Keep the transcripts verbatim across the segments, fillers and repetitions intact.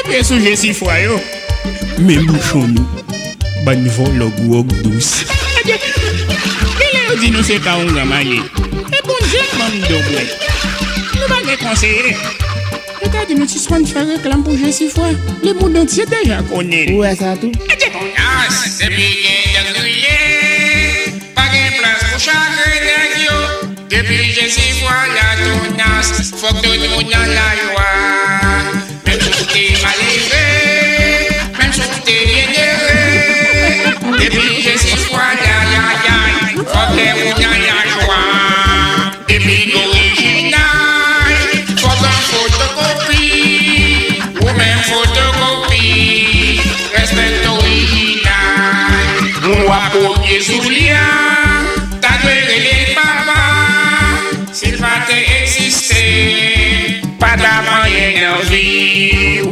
Pye sou Jesifwa yo. Men bouchon nou, bann vòlò gwòg dous. Genlè yo di nou se ka oungan maye. E Bondye k ban m do bwè. Nou pa gen konseye. Yo ta di nou sispann fè reklam pou Jesifwa. Lemonn antye deja konnen l. Ou wè sa tou? Tonas, depi gen dangriye, pa gen plas pou chagren nèg yo. Depi Jesifwa la, Tonas, fòk tout moun nan lajwa. Menm si w te malere, menm si w te byenere, depi Jesifwa la, yayay, fòk tout moun nan lajwa. Depi l orijinal, fòk gen fotokopi. Ou menm fotokopi, respekte orijinal. Moun w ap kopye sou li a, ta dwe rele l papa. Si l pa te egziste, pa t ap anyen nan vi w.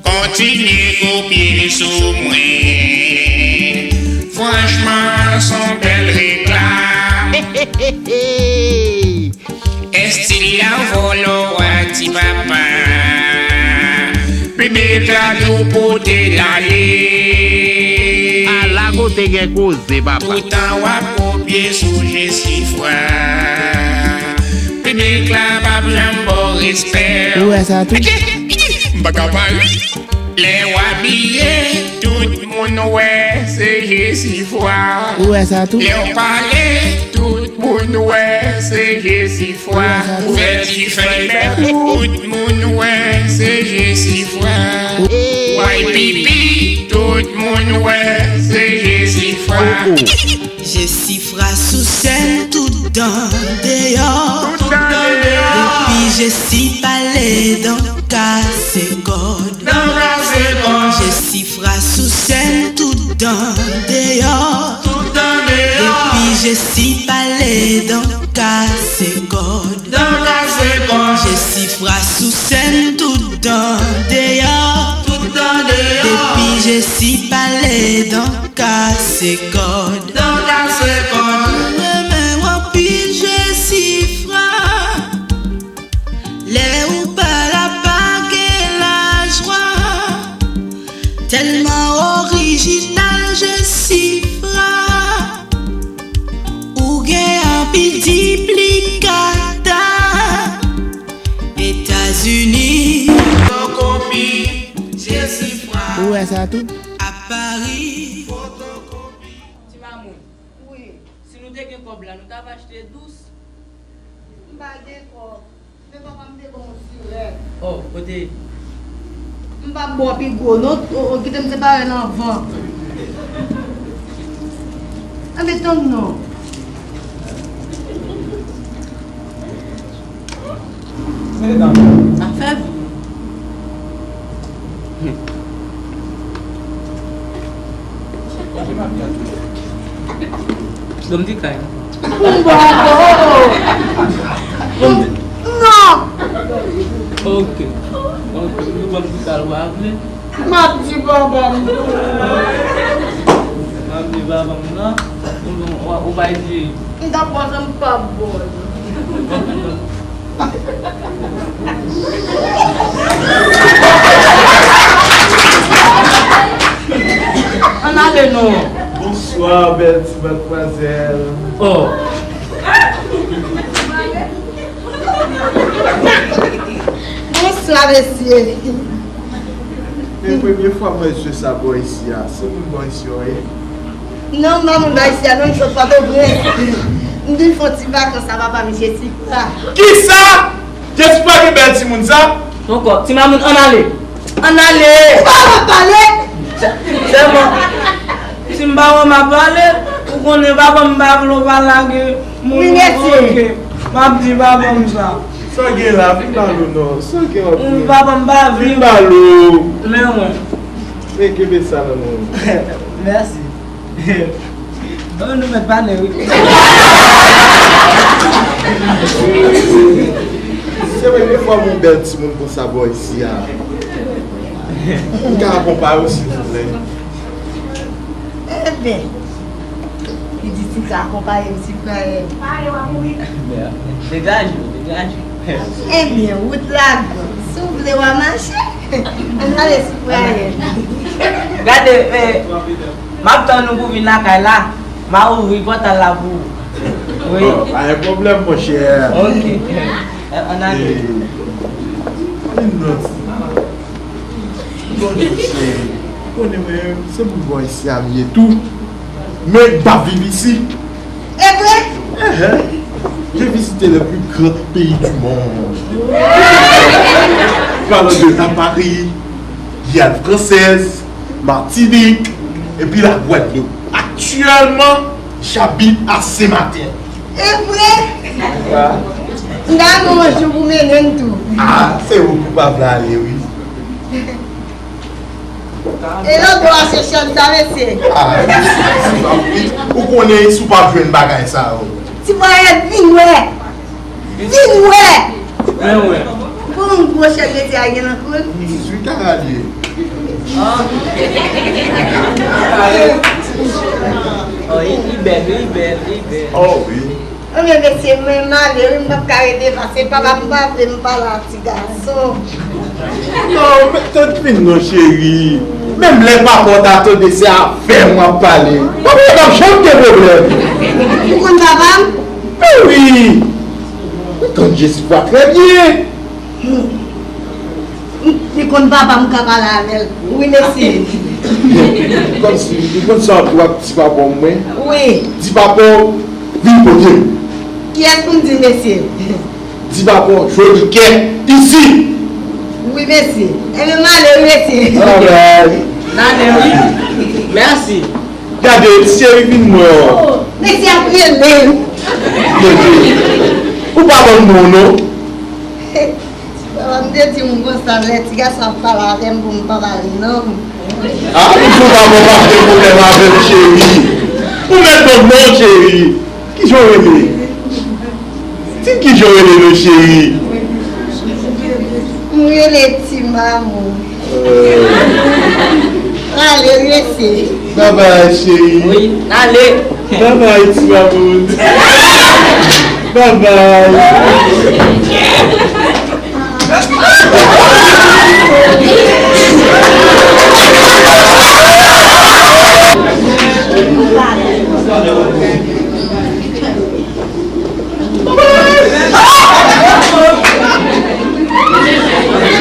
Kontinye kopye sou mwen. Franchman, s on bèl reklam. Estil la vòlò a ti papa. Piblik la tou pote l ale. Ala kote gen koze, papa. Toutan w ap kopye sou Jesifwa. Piblik la p ap janm ba w respè. Ou wè sa tou? M pa ka pa ri. Lè w abiye, tout moun wè se Jesifwa. Ou wè sa tou? Lè w pale, tout moun wè se Jesifwa. Ou wè sa tou? Ou fè ti fèy bèk, tout moun wè se Jesifwa. Ou bay pipi, tout moun wè se Jesifwa. Oh, oh. Jesifra sou sèn, tout dan deyò. Tout dan deyò. Depi Jesi pale, dan kase kòd. Dan kase kòd. Jesifra sou sèn, tout dan deyò. Tout dan deyò. Depi Jesi pale, dan kase kòd. Dan kase kòd. Jesifra sou sèn, tout dan deyò. Tout dan deyò. Depi Jesi pale, dan kase kòd. Dan kase kòd. Mwen renmen w anpil, Jesifra. Lè ou pa la, pa gen lajwa. Tèlman orijinal, Jesifra. Ou gen anpil diplikata. Etazini. Fotokopi, Jesifra. Ou wè sa tou? A Pari. Fotokopi. Ti Mamoun. Wi. Si nou te gen kòb la, nou t ap achte dous. M pa gen kòb. Men papa m te ban m yon ti règ. Oh, kote? M p ap ba w pi gwo, non. O, o, kite m separe l anvan. Anben, tann non. Afè. Dom di kay. Non. Ok. Ok, nou ban m ti kal w ap vle. M ap di papa m tou. M ap di papa m nan. Ou, ou, ou bay di. M ta pran sa m pa bon. Ann ale non. Bonswa, bèl ti madmwazèl. Oh. Bonswa, mesye. Men premye fwa mwen jwe sa bò isi a. Se moun bò isi yo ye? Non, m pa moun bò isi a, non, m sot Pòtoprens. M vin fè yon ti vakans a papa m Jesifra. Kisa? Jesifra gen bèl timoun sa? Ankò, ti mamoun, ann ale. Ann ale. Ou pa wè m ap pale? Sèlman, si m pa wè m ap pale, ou konnen papa m pa vle w pa lage moun. Wi, mesye. Ok, m ap di papa m sa. Sa w gen la, vin ba l non. Sa w gen w ap di? Papa m pa vle. Vin ba l. Men mwen. Men kenbe sa nan men w. Mèsi. Oh, nou mèt pale, wi. Se premye fwa m wè yon bèl timoun konsa bò isi a. M ka akonpaye w, silvouplè? Ebyen, li di si l ka akonpaye m, si frè. Degaje w, degaje w. Ebyen, wout la gran. Si w vle, w a mache. Ann ale sou pwayè. Gade, eh, m ap tann ou pou vin lakay la. M a ouvri pòtal la pou ou. Wi. Bon, pa gen pwoblèm, monchè. Ok. Eh, ann ale. Eh, vin non. Bonjou, cheri. Ou konnen mwen, se moun bò isi a m ye tou. Men m pa viv isi. E vre? Enhen. J'ai visité les plus grands pays du monde. Parlant de la Paris, Guyane française, Martinique, epi la Guadeloupe. Actuellement, j'habite à Saint-Martin. E vre? M ta renmen yon jou pou mennen m tou. Ah, se ou ki pa vle ale, wi. E lòt bò a se Chèn sa, mesye. Ah, ou konnen si w pa jwenn bagay sa yo. Ti pwayè, vin wè. Vin wè. Mwen wè. Bon, gwo Chèn mesye a gen nan koul. Dizuit an li ye. Oh, li, li bèl, li bèl, li bèl. Oh, wi. Ebyen, mesye, mwen m ale wi, m p ap ka rete pase papa m pa vle m pale ak ti gason. Non, men tande vin non, cheri. Menm lè papa w ta tande, se avè m w ap pale. Papa w p ap janm gen pwoblèm. Ou konn papa m? Men wi. Ou konn Jezikra trè byen. Hmm. Li konn papa m ka pale avè l. Wi, mesye. Kòmsi, li konn sa w ap di papa w mwen? Wi. Di papa w vin kote m. Kiyès pou m di l, mesye? Di papa w jwenn kè isi. Wi, mesye. Ebyen, m ale, wi, mesye. Alright. M ale, wi. Mèsi. Gade, cheri, vin mwen. Oh, mesye ap rele m. Ou pa ban m non, non. Papa m te di m konsa, lè ti gason ap pale avè m pou m pa ba l non. Ah, ou tou pa bon, pa gen pwoblèm avè m, cheri. Ou mèt ban m non, cheri. Kijan w rele? Di m kijan w rele non, cheri. M rele Ti Mamou. Euh. Ale, mesye. Babay, cheri. Wi, n ale. Babay, ti mamoun. Babay.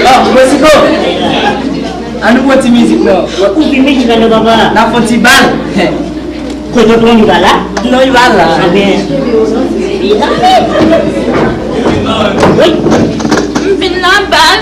Oh, Mesiko! Ann nou pran ti mizik non. Ou pi mizik la non, papa. N ap fè yon ti bal. Kote tonton li pa la? Non, li pa la. Ebyen, li la menm. Wi. M vin nan bal.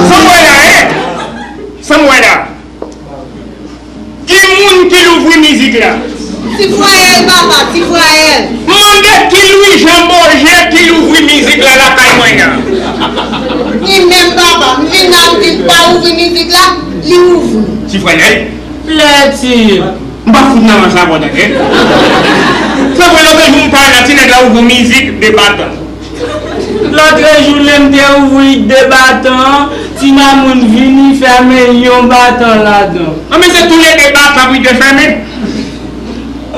Sa m wè la, hein? Sa m wè la. Ki moun ki louvri mizik la? Ti Fwayèl, papa, Ti Fwayèl. Mande ki Lwijan Boje ki louvri mizik la lakay mwen an. Li menm, papa, m vin la, m di l pa ouvri mizik la, li ouvri. Ti Fwayèl? Lè ti. M pa fout nan rans la, bon, tande. Se vre, lòt jou m pale la, ti nèg la ouvri yon mizik de batan. Lòt jou, lè m te ouvri de batan an, ti mamoun vini fèmen yon batan ladan. An, men se tou le de batan pou te fèmen.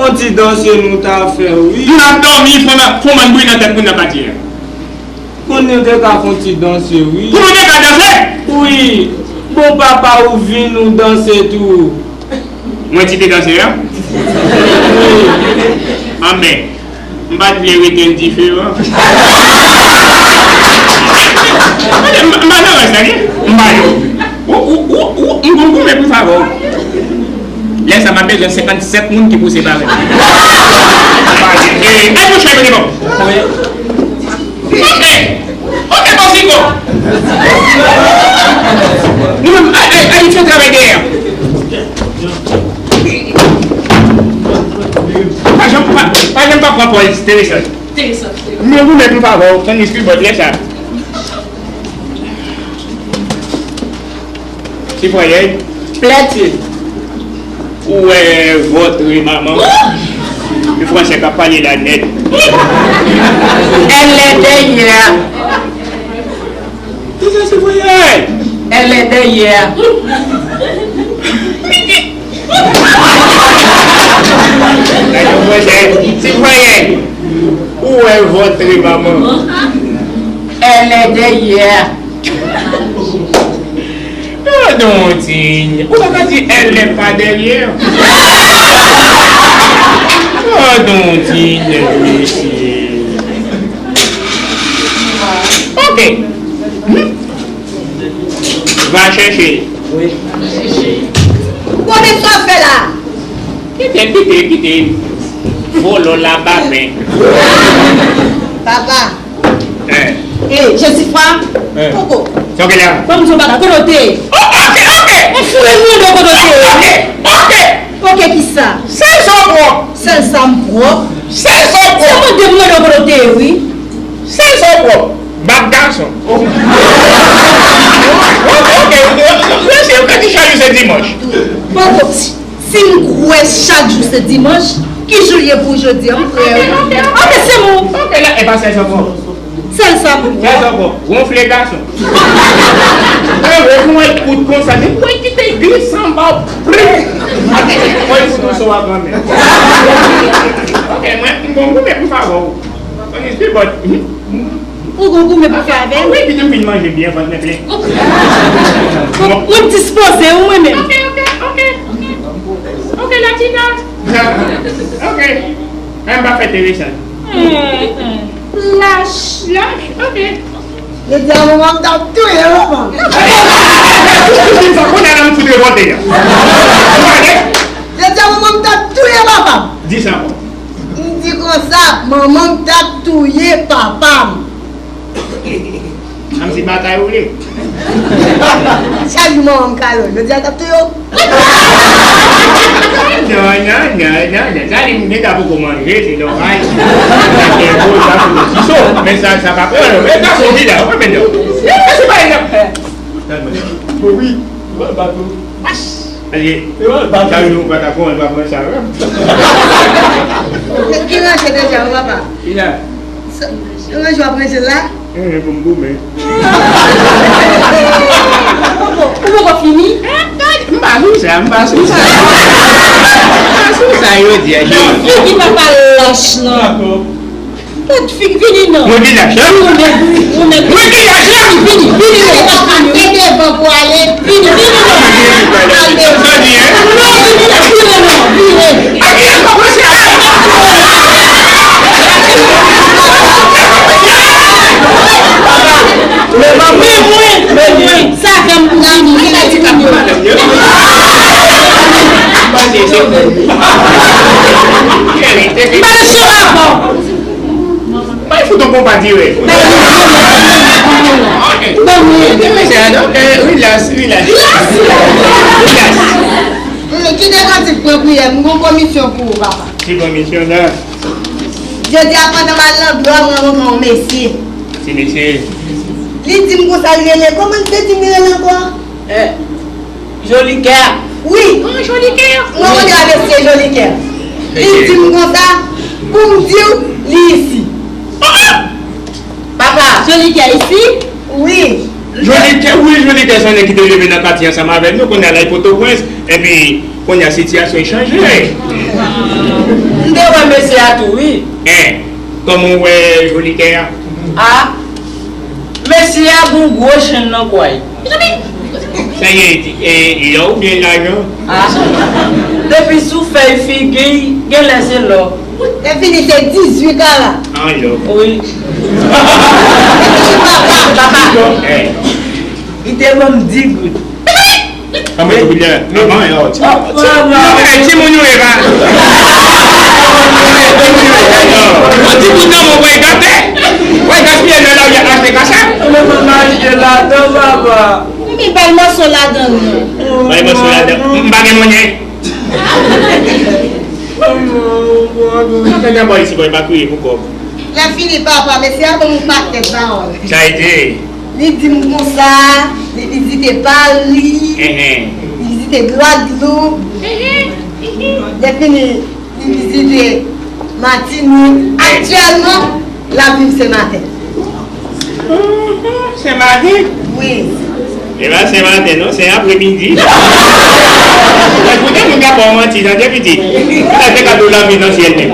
On ti danse nou ta fè, wi. Nou ap dòmi, fò n ap, fò m ann bri nan tèt moun nan pati a. Kounye w te ka fè on ti danse, wi. Kounye w te ka danse? Wi. Bon, papa ou vin ou danse tou. Mwen ti te danse a? Wi. Anben, m pa t vle rete n diferan. Gade, m, m pa nan rans la, m pa yo. Ou, ou, ou, ou, m gon goumen pou favè w. Lè sa, m ap bezwen senkannsèt moun ki pouse parèy. E, e, mouche, mwen bon. Ok. Ok, Bòsiko. Nou menm, ay, ay, ay, fè travay dèyè. Pa janm, pa, pa janm pa pran pòz Teresa. Teresa. Men ou menm, m pa wè w, tandiske bòt lè sa. Ti pwayèy. Plèti. Ou wè vòtre manman. Li fransè k ap pale la nèt. Elle est derrière. Kisa ti pwayèy? Elle est derrière. Gade yon pwayèy. Ti pwayèy. Ou wè vòtre manman. Elle est derrière. Oh, Dondine, ou pa ka di elle n'est pas derrière. Oh, Dondine, mesye. Ok. Hmm? Va chèche. Wi. Konnen sa w fè la? Kite, kite, kite. Vòlò labapen. Papa. Eh. Eh, Jesifra. Eh. Poko. Sa w gen la? Ban m di w bagay, kote w te ye? Oh, ok, ok. Mwen foure mwen nan kote w te ye. Ok, ok. Ok, kisa? Sèl sa w pwòp. Sèl sa m pwòp. Sèl sa w pwòp. Se mwen te mande w kote w te ye, wi. Sèl sa w pwòp. Bab gason. Oh. Ok, ok. Mesye, ou ka di chak jou se dimanch. Poko. Si m kwè chak jou se dimanch, ki jou l ye pou jodi a, m frè? Ok, se mou. Ok, la, e pa sèl sa ankò. Sèl sa m kwè. Sèl sa ankò. Wonfle gason. E, ou pran kout konsa, depi w kite glis anba w, prik. Mwen kout ou sou a granmè. Ok, mwen, m gon goumen pou favè w. Mwen espri bòt. Ou gon goumen pou fè avè m? Wi, kite m vin manje byen, vant mwen plen. Mwen dispoze, wi, mwen menm. Ok, ok, ok, ok. Ok, Latina. Ok. Mwen pa fè Teresa. Lach, lach, ok. Yo di a manman m t ap touye manman. Sa konnen nan m fout revòlte a. Yo di a manman m t ap touye papa m. Di sa ankò. M di konsa, manman m t ap touye papa m. Sa m se batay ou vle. Chak jou manman m kale w, jodi a l t ap touye w. Non, non, non, non, non. Sa li m gentan poko manje, se nòmal. Sa se bon, sa se bon. Siso, men sa, sa pa pran, non. Men sa se yon vila, ou konprann, non? Men se pa yon afè. Bon, wi, ou pa bato. Paske, sa yo pa ta konn, pa pran sa, wi. Ki ranje deja, papa? Ki sa? Sa, ranje w ap ranje la? Eh, pou m goumen. Ou poko fini? M pa sou sa, m pa sou sa. M pa sou sa, yo di a. Figi papa lach, non. Tout figi vini non. Mwen vin lach, hein? Ou nèg, ou nèg. Mwen vin lach, hein? Vini, vini, vini. E devan pou ale. Vini, vini non. Sa di, hein? Non, vini la, vini non, vini. Men mwen, men mwen, sa fè m pou vini, vini, vini. M pa nan chan avè w. Bay fout yon konpa dirèk. Ok. Mesye, eh, relax, relax. Relax. Kite kantik pran priyè, m gon komisyon pou ou, papa. Ki komisyon sa? Jodi a, pandan m al nan blo a, mwen rankontre yon mesye. Ti mesye. Li di m konsa, li rele, kòman li te di m li rele ankò? Eh, Jolikè. Wi. An, Jolikè. Mwen mande a mesye Jolikè. Li di m konsa, pou m di w, li isi. Papa. Jolikè isi? Wi. Jolikè, wi, Jolikè se yon nèg ki te leve nan katye ansanm avè nou, kounye a la li Pòtoprens, epi kounye a sitiyasyon chanje. M te wè mesye a tou, wi. En, kòman w wè Jolikè a? A, mesye a gon gwo chenn nan kò l. Sa ye, e, lò oubyen lajan? A, depi sou fèy figi l, genlè se lò. Lè fini se dizuit kara. An lò. Wi. Papa, papa. Eh. Li te ban m dis goud. Kòman tou kounye a? Non, non, yo. Ti, non, men timoun yo ye pa. Timoun yo ye pa, non. Yon ti goud nan men w, w pral gate. W pral gaspiye nan lari a achte kachap. Mwen pa achte ladan, papa. Mimi, bay mòso ladan l non. Bay mòso ladan. M pa gen monnen. Tande bò isi, bò, pa kriye pou kòb. Lè fini, papa, mesye a ban m yon pakèt pawòl. Sa ete? Li di m konsa, li vizite Pari, li vizite Gwadloup. Lè fini, li vizite Matinik. Aktyèlman, l ap viv Senmaten. Senmaten? Wi. E pa Senmaten non, se apremidi. Mwen koute moun k ap ba w manti, tande pitit. Sa te ka di w l ap viv nan syèl menm.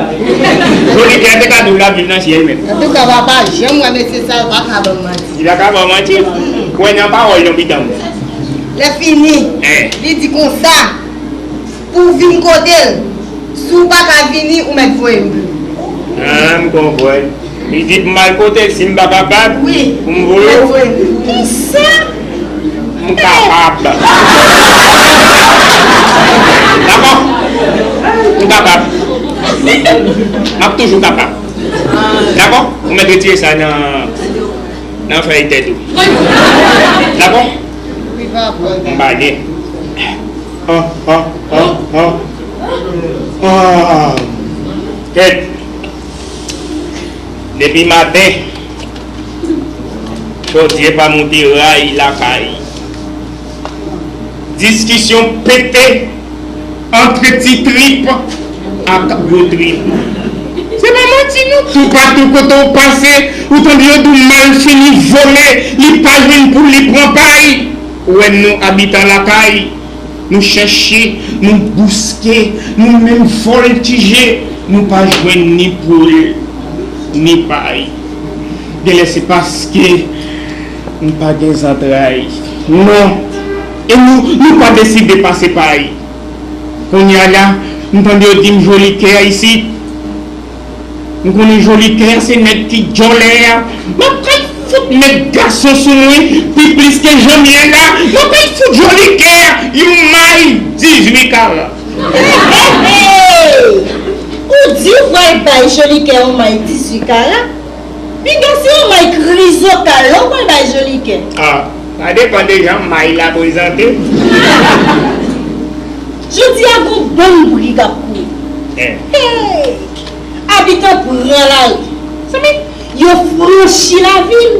Jolikè te ka di w l ap viv nan syèl menm. Antouka, papa, janm wè mesye sa, yo pa ka ban m manti. Li pa ka ba w manti? Kwè nan pawòl non, pitit mwen. Lè fini, li di konsa, pou w vin kote l, si w pa ka vini, ou mèt voye m pli. A, m konprann. Li di pou m al kote l, si m pa kapab, pou m voye w. Kisa? M kapab. Dakò? M kapab. M ap toujou kapab. Dakò? Ou mèt retire sa nan, nan fèy tèt ou. Dakò? M pa gen. An, an, an, an. An. Kèt. Depi maten, Jòdye pa monte ray lakay. Diskisyon pete ant Ti Trip ak Gwo Trip. Se pa manti non. Toupatou kote w pase, ou tande yo di w malfini, vòlè, li pa jwenn poul, li pran pay. Ou wè nou abitan lakay, nou chèche, nou bouske, nou menm vòltije, nou pa jwenn ni poul, ni pay. Genlè se paske nou pa gen zantray. Non. E nou, nou pa deside pase pay. Kounye a la, m tande yo di m Jolikè a isit. M konnen Jolikè a se nèg ki djòlè a. M ap kay fout nèg gason sou mwen pi plis ke jan m ye la. M ap kay fout Jolikè a yon may dizuit kara. Hey, hey, hey! Ou di w pral bay Jolikè yon may dizuit kara? Piga se yon may krizokal la w pral bay Jolikè. A, sa depann de jan may la prezante. Jodi a gon bann bri k ap kouri. Eh. Hey! Abitan pran lari. Zanmi, yo franchi lavil.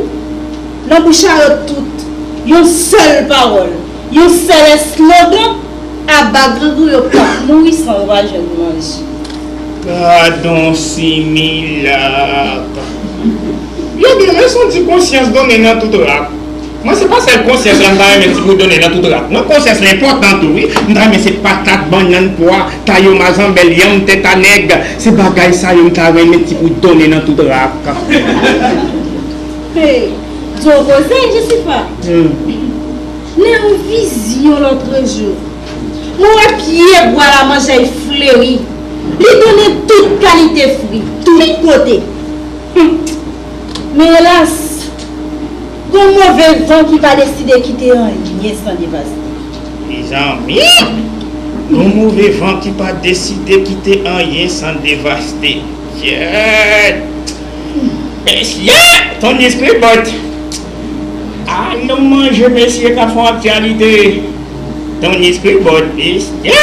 Nan bouch a yo tout, yon sèl pawòl, yon sèl eslogan, aba grangou yo p ap mouri san yo pa jwenn manje. Gadon similak. Yo gen rezon di konsyans donnen nan tout rak. Mwen se pa sèl konsyans la m ta renmen ti bout donnen nan tout rak. Non, konsyans la enpòtan tou wi. M ta renmen se patat, bannann, pwa, tayo, mazanbèl, yanm, tèt a nèg. Se bagay sa yo m ta renmen ti bout donnen nan tout rak. Hey, di w koze, Jesifa. Hmm. Nan yon vizyon lòtrejou, mwen wè pye bwa lamanjèy fleri. Li donnen tout kalite fwi, tout kote. Hmm. Men elas, gon move van ki pa deside kite anyen san devaste. Mezanmi! Gon move van ki pa deside kite anyen san devaste. Kyèt! Mesye! Tony Skribòt! Al nou manje mesye k ap fè aktyalite! Tony Skribòt, mesye!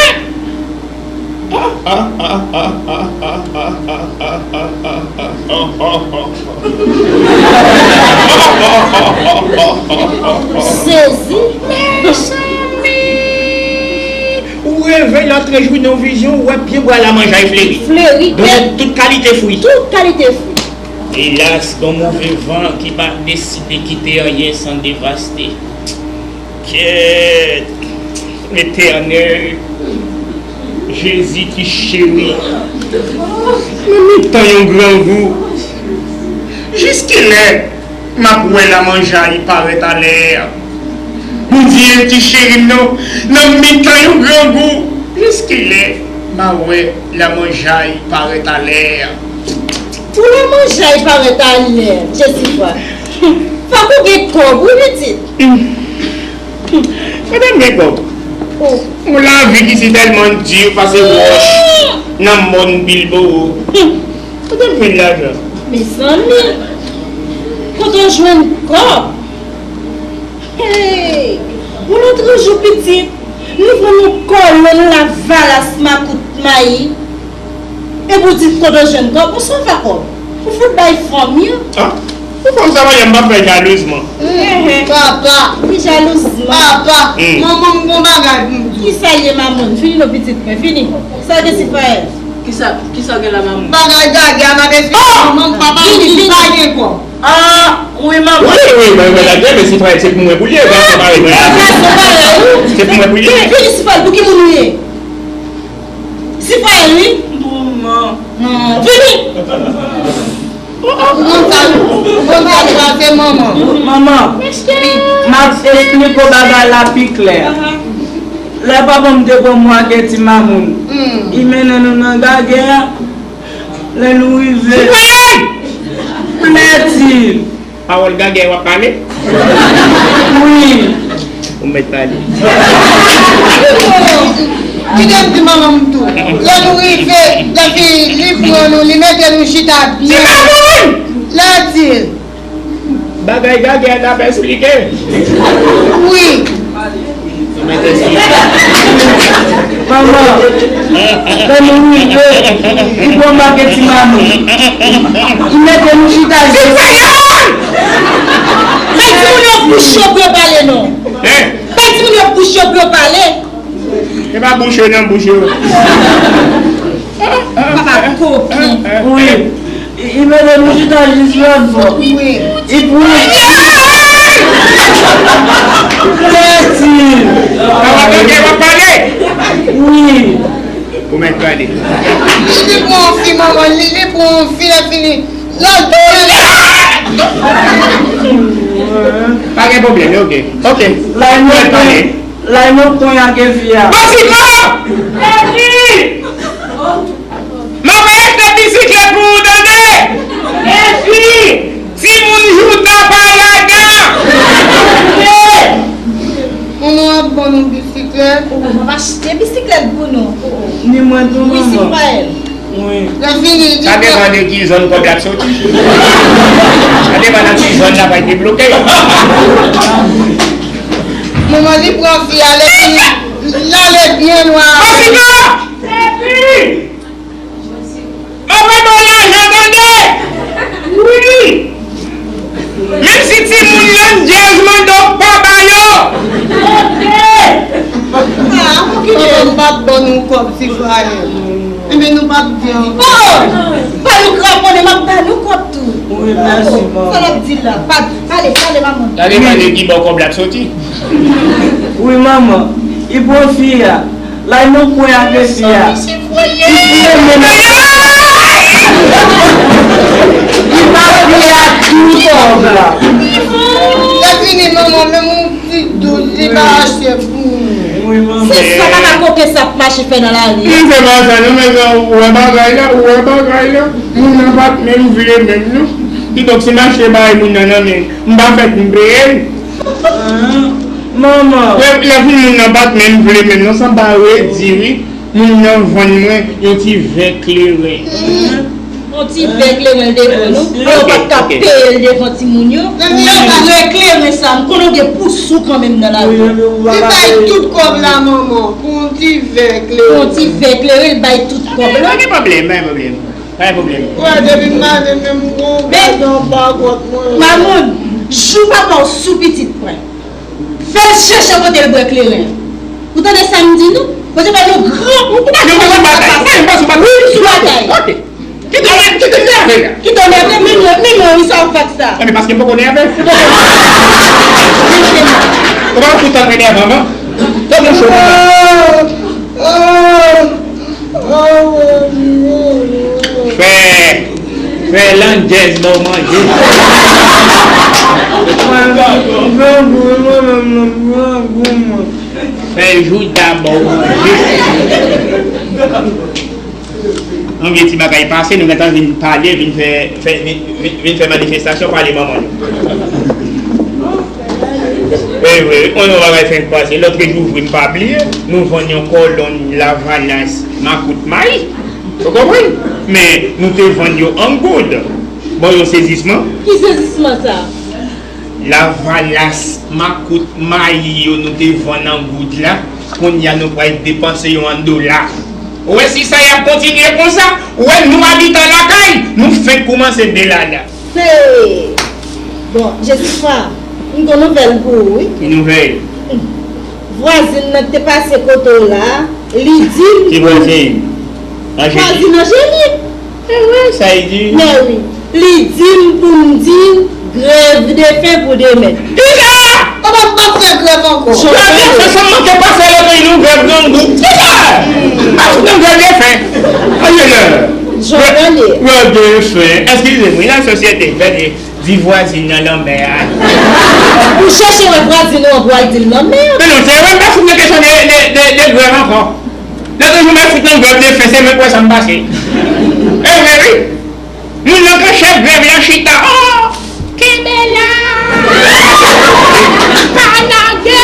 Sezi! Mezanmi! leve, lòt jou nan vizyon, ou wè pye bwa lamanjay fleri. Fleri, donk tout kalite fwi. Tout kalite fwi. Elas, gon move van ki pa deside kite anyen san devaste. Kèt, Letènèl, Jezi ki cheri, nan mitan yon grangou, jiskilè m ap wè lamanjay parèt alè? Bondye m ki cheri m nan, nan mitan yon grangou, jiskilè m a wè lamanjay parèt alè? Pou lamanjay parèt alè, Jesifa, fòk ou gen kòb, wi, pitit. Kote m gen kòb? Oh. Yon lavi ki si tèlman di pase wòch nan mòn Bilbowo. Kote m jwenn lajan? Mezanmi, kote w jwenn kòb? Hey! Yon lòt jou, pitit, nou pran yon kòlonn lavalas makout mayi. Epi w di kote w jwenn kòb, ou sove kòb. Ou fout bay fanm yo. Ah, pou fanm sa, madanm, m ap fè jalouz, man. Papa. Ki jalouz, man. Papa. Manman, m gon bagay pou m di w. Kisa l ye, manman? Vini non, pitit mwen, vini. Sa w gen, Sifayèl? Kisa, kisa w gen la, manman? Bagay gagè a, m ap esplike manman m, papa m di l pa gen kòb. Ah, wi, manman. Wi, wi, mwen, mwen, mwen, men Sifayèl, se pou mwen pou l ye, gason parèy mwen. Gason parèy ou. Se pou mwen pou l ye. Vini, Sifayèl, pou ki moun ou ye? Sifayèl, wi. Manman. Vini! Manman, manman, se manman. Manman, m ap esplike w bagay la pi klè. Lè papa m te pran mwen ak ti mamoun, li mennen nou nan gagè a. Lè nou rive, Sifayèl! Plètil! Pawòl gagè w ap pale? Wi. Ou mèt pale. Kite m di manman m tou. Lè nou rive, lè fi li pran nou, li mete nou chita byen. Lè di l. Bagay gagè a t ap esplike. Wi. Manman, lè nou rive, li pran m ak ti mamoun. Li mete nou chita. Bay timoun yo bouch yo pou yo pale non. Bay timoun yo bouch yo pou yo pale. Se pa bouch yo non, bouch yo. Papa koken. Wi. Li mete nou chita jis lòt bò. Wi. Li pran. Plètil. Papa koken, w ap pale? Wi. Ou mèt pale. Li, li pran yon fi, manman, li, li pran yon fi, lè fini. Lòt bò. Pa gen pwoblèm, ok. Ok. Ou mèt pale. Lay mwen konn ak fi a. Masika! Epi! M ap achte bisiklèt pou ou, tande! Epi! Timoun jouda pa ladan! Tande! Manman ap ban nou bisiklèt. Oh, m ap achte bisiklèt pou nou. Ni mwen tou, manman. Wi, Sifayèl. Wi. Sa depann de ki zòn kòb la ap soti. Sa depann nan ki zòn l ap al debloke. Manman, li pran fi a, lè fini, l ale byen lwen avè l. Masika! Epi! M ap ban w lajan, tande! Wi! Menm si timoun yo djèz mande w pa ba yo! Oke! Ah, okipe. Papa, m p ap ban nou kòb, Sifayèl. Enben, nou p ap di ankò. Oh! Ba nou kraponnen, m ap ba nou kòb tou. Wi, mèsi, manman. Sa l ap di la? Pa, pale, pale, manman. Gade, gade ki bò kòb la ap soti. Wi, manman. Li pran fi a. Lay nou kwen ak fi a. Li pran men nan. Li pa fi a tou kòb la. Lè fini, manman, menm yon ti douz, li pa achte pou nou. Wi, manman. Se sa papa koken sa ap mache fè nan lari. M se pa sa, non, men ou wè bagay la, ou wè bagay la. Moun nan pa t menm vle menm, non. Kidonk, si m achte bagay moun nan nan men, m pa fèk m peye l. Manman. Lè, lè fi moun nan pa t menm vle menm non, sa m pa redi wi. Moun nan vann mwen yon ti vè kleren. Yon ti vè kleren l te vann ou? Alò w pa t ka peye l devan timoun yo? Vè kleren sa, m konnen w gen pou sou kanmenm nan lavi. Li bay tout kòb la, manman, pou yon ti vè kleren. Pou yon ti vè kleren, l bay tout kòb la. Pa gen pwoblèm, pa gen pwoblèm. Pa gen pwoblèm. Wè, depi m ale menm, ou gade anba kòt mwen. Mamoun, jou papa w sou pitit mwen. Fè l chèche kote l bwè kleren an. Ou tande sa m di nou? Poze pa yon gran. Ou pa gen pou batay. Ou pa gen pou batay. Wi, sou batay. Ok. Kite m, kite m nève la. Kite w nève, men mwen, men mwen, wi, sa w fè sa. Enben, paske m poko nève. Ou pa fout antre nève, non? Tande cho konsa. Fè, fè landjèz ba w manje. Fè jouda ba w manje. Yon vye ti bagay pase, nou gentan vin pale, vin fè, fè, vin, vin, vin fè manifestasyon, pale manman nou. Wi, wi, wi, yon bagay fenk pase. Lòt jou, vre, m pa bliye, nou vann yon kòlonn Lavalas makout may. Ou konprann? Men, nou te vann yo an goud. Bon, yon sezisman. Ki sezisman sa? Lavalas, makout, mayi yo nou te vann an goud la, kounye a nou pral depanse yo an dola. Ou wè si sa y ap kontinye konsa, ou wè nou abitan lakay, nou fenk koumanse delala. Hey! Bon, Jezifwa, m gon nouvèl pou ou, wi. Ki nouvèl? Vwazin nan ki te pase kote w la, li di m. Ki vwazin? Anjenik? Vwazin Anjenik. E vre, sa li di? Mè wi. Li di m pou m di grèv de fen pou demen. Kisa? Kòman m p ap fè grèv ankò? Grèv de fen, sa manke pase lè peyi nou, grèv grangou. Kisa? Ap nan grèv de fen. Aye lè. Grèv de fen. Eskize m, wi, lasosyete, gade, di vwazin nan lanmè a. Ou chèche wè vwazin ou an pou al di l lanmè a. Men non, se vre, m pa fout nan kesyon de, de, de, de grèv ankò. Lòt jou, m al fout nan grèv de fen, se menm wè sa m pase. E vre, wi. Moun nan ke chèf grèv la chita. Oh! Kenbe la! Pa lage!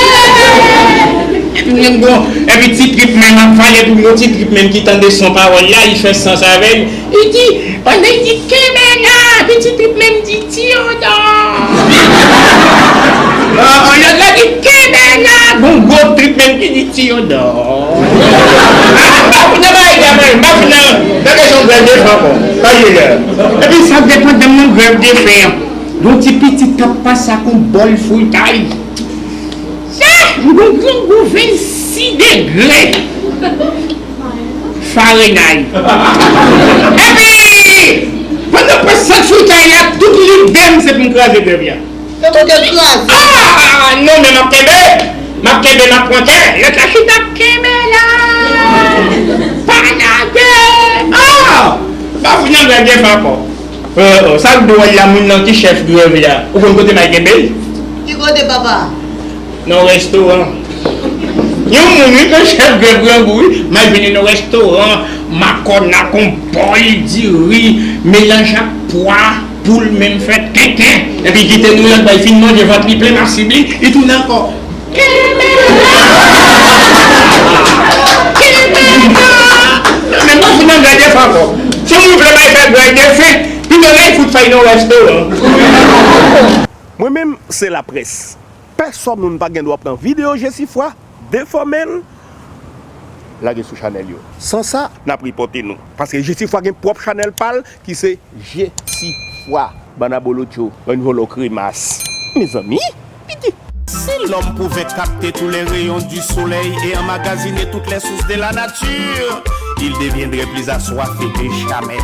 Epi, bon, epi Ti Trip menm ap pale pou yon Ti Trip menm ki tande son pawòl la, li fè sans avè l. Li di, pandan li di, "Kenbe la!" Epi Ti Trip menm di, "Tiyodò!" Ah, lòt la di, "Kenbe la!" Gon gwo Trip menm ki di, "Tiyodò!" Ah, m pa fout nan bagay la, men, m pa fout nan, nan kesyon grèv de fen ankò. Pa gen lè. Epi sa depandan nan grèv de fen an. Yon ti pitit k ap pase ak yon bòl fritay. Sa, yon grangou vennsis degre Farenay. Epi, pandan pase ak fritay la, tout lide m se pou m kraze grèv la. Se pou te kraze. Ah, non, men m ap kenbe. M ap kenbe, m ap pran kè. Lòt la chita, kenbe la. Pa lage. Ah! Pa fout nan grèv de fen ankò. Oh, oh, sa k dwòl la, moun nan ki chèf grèv la. Ou konn kote m al kenbe l? Ki kote, papa? Nan restoran. Yon moun, wi, ke chèf grèv grangou, wi. M al jwenn li nan restoran, makòn ak yon bòl diri, melanje ak pwa, poul menm fè kenken. Epi kite nou la, bay fin manje, vant li plen, m ap sib li, li tounen ankò. Kenbe la! Kenbe la! Men pa fout nan grèv de fen ankò. Si w vle bay fè grèv de fen, pito lè fout fè nan restoran. Mwen menm, se laprès. Pèsòn moun pa gen dwa pran videyo Jesifwa, defòme l, lage sou chanèl yo. San sa, n ap ripòte nou. Paske Jesifwa gen pwòp chanèl pa l ki se Jesifwa. Bann abolotcho, bann vòlò kremas. Mezanmi, piti. Si l'homme pouvait capter tous les rayons du soleil et emmagasiner toutes les sources de la nature, il deviendrait plus assoiffé que jamais.